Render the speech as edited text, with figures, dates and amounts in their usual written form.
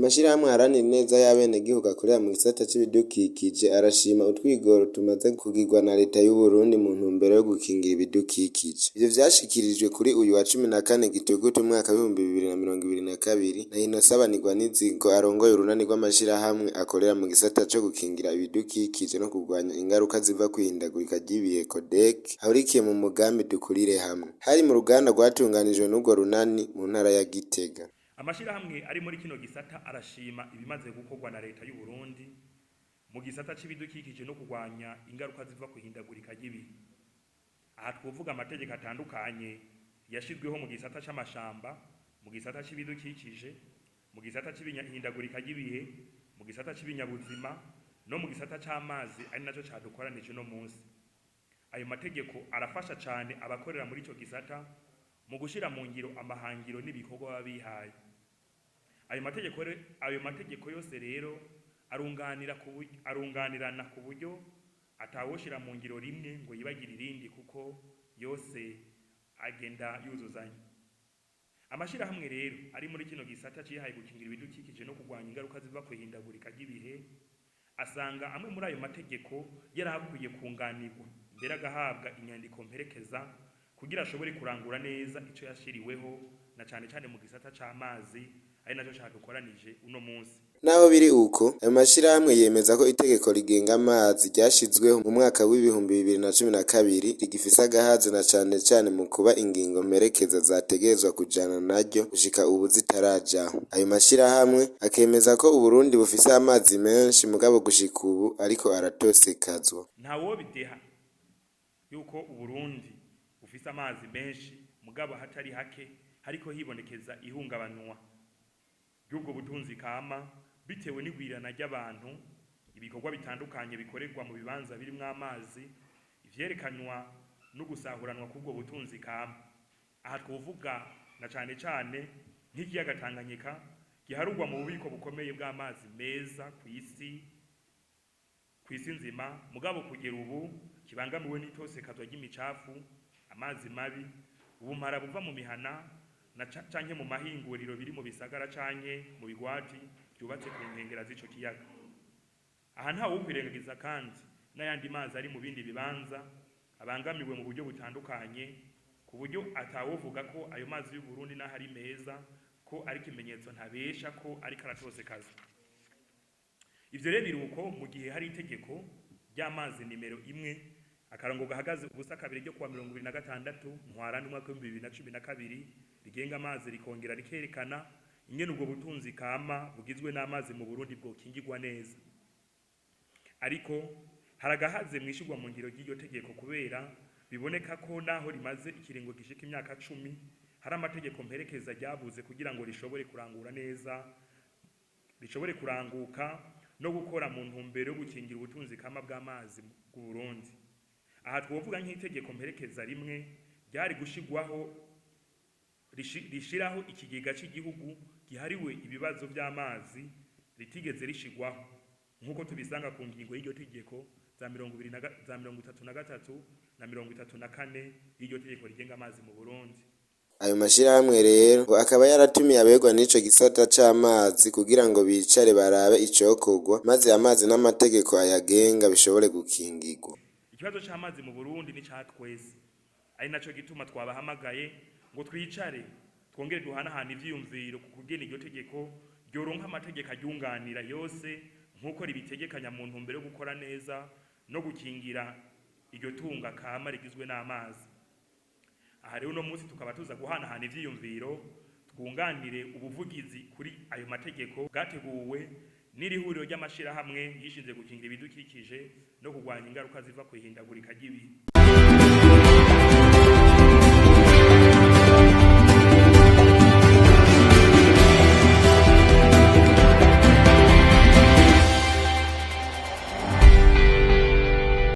Amashirahamwe aharanira ineza y'abenegihugu akorera mu gisata c'ibidukikije arashima utwigoro tumaze kugirwa na leta y'u Burundi mu ntumbero yo gukingira ibidukikije. Ivyo vyashikirijwe kuri uyu wa 14 Gitugutu umwaka w'2022 na Innocent Banigwanizigo arongoye urunani rw'amashirahamwe akorera mu gisata co gukingira ibidukikije no kurwanya ingaruka ziva kw'ihindagurika ry'ibihe CODEC ahurikiye mu mugambi Dukurire Hamwe. Hari mu ruganda rwatunganijwe n'urwo runani mu ntara ya Gitega. Amashirahamwe ari muri kino gisata arashima ibimaze gukorwa na leta y'u Burundi mu gisata c'ibidukikije no kurwanya ingaruka ziva kw'ihindagurika ry'ibihe. Aha twovuga amategeko atandukanye yashizweho mu gisata c'amashamba, mu gisata c'ibidukikije, mu gisata c'ihindagurika ry'ibihe, mu gisata c'ibinyabuzima no mu gisata c'amazi ari naco cadukoranije uno munsi. Ayo mategeko arafasha cane abakorera muri ico gisata mu gushira mu ngiro amahangiro n'ibikorwa baba bihaye. Ayo mategeko yose rero arunganirana ku buryo atawoshira mu ngiro rimwe ngo yibagire irindi kuko yose agenda yuzuzanya. Amashirahamwe rero ari muri kino gisata cihaye gukingira ibidukikije no kurwanya ingaruka ziva kw'ihindagurika ry'ibihe asanga amwe muri ayo mategeko yarakwiye kunganirwa mbere agahabwa inyandiko mperekeza kugira ashobore kurangura neza ico yashiriweho na cane cane mu gisata c'amazi ari naco cadukoranije uno munsi. Naho biri uko, ayo mashirahamwe yemeza ko itegeko rigenga amazi ryashizweho mu mwaka w'2012 rigifise agahaze na cane cane mu kuba ingingo mperekeza zategerezwa kujana naryo gushika ubu zitarajaho. Ayo mashirahamwe akemeza ko Uburundi bufise amazi menshi mugabo gushika ubu ariko aratosekazwa. Ntawobideha yuko Uburundi bufise amazi menshi mugabo hatari hake hariko hibonekeza ihungabanwa ry'ubwo butunzi kama bitewe n'igwirana ry'abantu, ibikorwa bitandukanye bikorerwa mu bibanza birimwo amazi, ivyerekanwa no gusahuranwa k'ubwo butunzi kama. Aha twovuga na cane cane nk'ikiyaga Tanganyika giharurwa mu bubiko bukomeye bw'amazi meza kw'isi nzima, mugabo kugera ubu kibangamiwe n'itosekazwa ry'imicafu, amazi mabi, ubumara buva mu mihana na canke mu mahinguriro biri mu bisagara canke mu bigwati vyubatse ku nkengera z'ico kiyaga. Aha nta wokwirengagiza kandi n'ayandi mazi ari mu bindi bibanza abangamiwe mu buryo butandukanye, ku buryo atawovuga ko ayo mazi y'u Burundi n'aho ari meza ko ari ikimenyetso ntabesha ko ariko aratosekaza. Ivyo rero biruko mu gihe hari itegeko ry'amazi nimero 1 akarongo gahagaze ubusa kabiri ryo kuwa 2026 Ntwarante umwaka w'ibihumbi bibiri na cumi na kabiri rigenga amazi rikongera rikerekana ingene ubwo butunzi kama bugizwe n'amazi mu Burundi bwokingirwa neza. Ariko haragahaze mwishirwa mu ngiro ry'iryo tegeko kubera biboneka ko naho rimaze ikiringo gishika imyaka 10 hari amategeko mperekeza ryabuze kugira ngo rishobore kurangura neza, rishobore kuranguka no gukora mu ntumbero yo gukingira ubutunzi kama bw'amazi bw'u Burundi. Aha twovuga nk'itegeko mperekeza rimwe ryari gushirwaho rishiraho ikigega c'igihugu gihariwe ibibazo vy'amazi ritigeze rishirwaho nk'uko tubisanga ku ngingo y'iryo tegeko za mirongo ibiri na za 33 na 34 y'iryo tegeko rigenga amazi mu Burundi. Ayo mashirahamwe rero ngo akaba yaratumiye abegwa n'ico gisata c'amazi kugira ngo bicare barabe icokorwa maze amazi n'amategeko ayagenga bishobore gukingirwa. Ikibazo c'amazi mu Burundi ni ca twese, ari naco gituma twabahamagaye ngo twicare twongere duhanahane ivyiyumviro ku kugena iryo tegeko ryoronka amategeko aryunganira yose nk'uko ribitegekanya mu ntumbero yo gukora neza no gukingira iryo tunga kama rigizwe n'amazi. Aha rero uno munsi tukaba tuza guhanahana ivyiyumviro twunganire ubuvugizi kuri ayo mategeko bwateguwe n'iri huriro ry'amashirahamwe yishinze gukingira ibidukikije no kurwanya ingaruka ziva kw'ihindagurika ry'ibihe.